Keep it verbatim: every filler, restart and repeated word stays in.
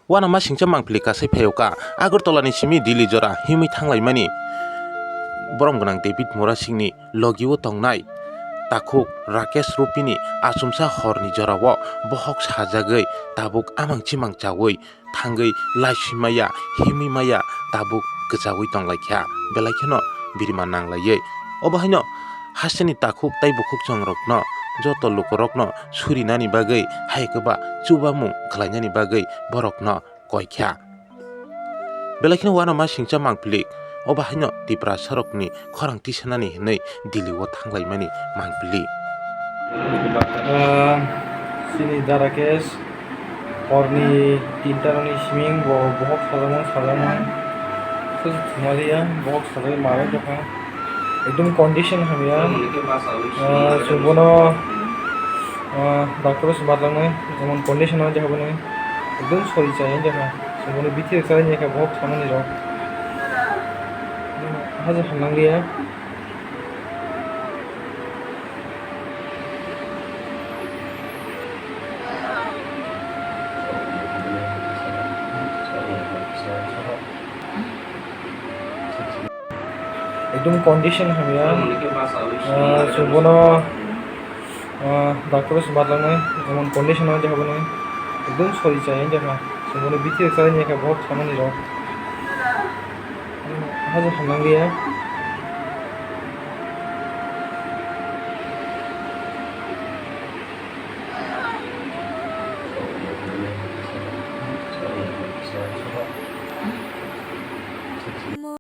Uanama singcha mangpili kasai phaio ka Agartala ni simi Delhi jora himwi thanglaimani borom gwnang David Murasing ni logi o tongnai takhuk Rakesh Rupini achomsa horni jorao bohok sajagwi tabuk amang chimang chawi thangwi laisimaya himwi maya tabuk kwchawi tonglaikha, belai kheno birima nanglaiwi. Obo haino hasteni takhuk tei bukhuk chongrokno joto lukurokno surinani bagwi hai kwba chubamung khlainani bagwi borokno koikha. Belai kheno uanama singcha mangpili obo haino Tiprasarokni khorang tisanani hinwi Delhi o thanglaimani mangpili. Ah, chini da Rakesh horni tinta rokni siming bo bohok sajakmani sajakmani. Thumaliya bohok sajagwi manwi tongkha. Ekdum condition hamya. Ah, chwng bono, ah, doctor o se matlangnai, emon condition o jahai bono ekdum sori chaya jahai. Chwng bono bithi rwchar wngya khe bohok samani rok. Haja hamnang liya. Ekdum condition hamya. Ah, chwng bono, ah, doctor o se matlangnai, emon condition o jahai bono ekdum sori chaya jahai. Chwng bono bithi rwchar wngya khe bohok samani rok. Haja hamnang liya.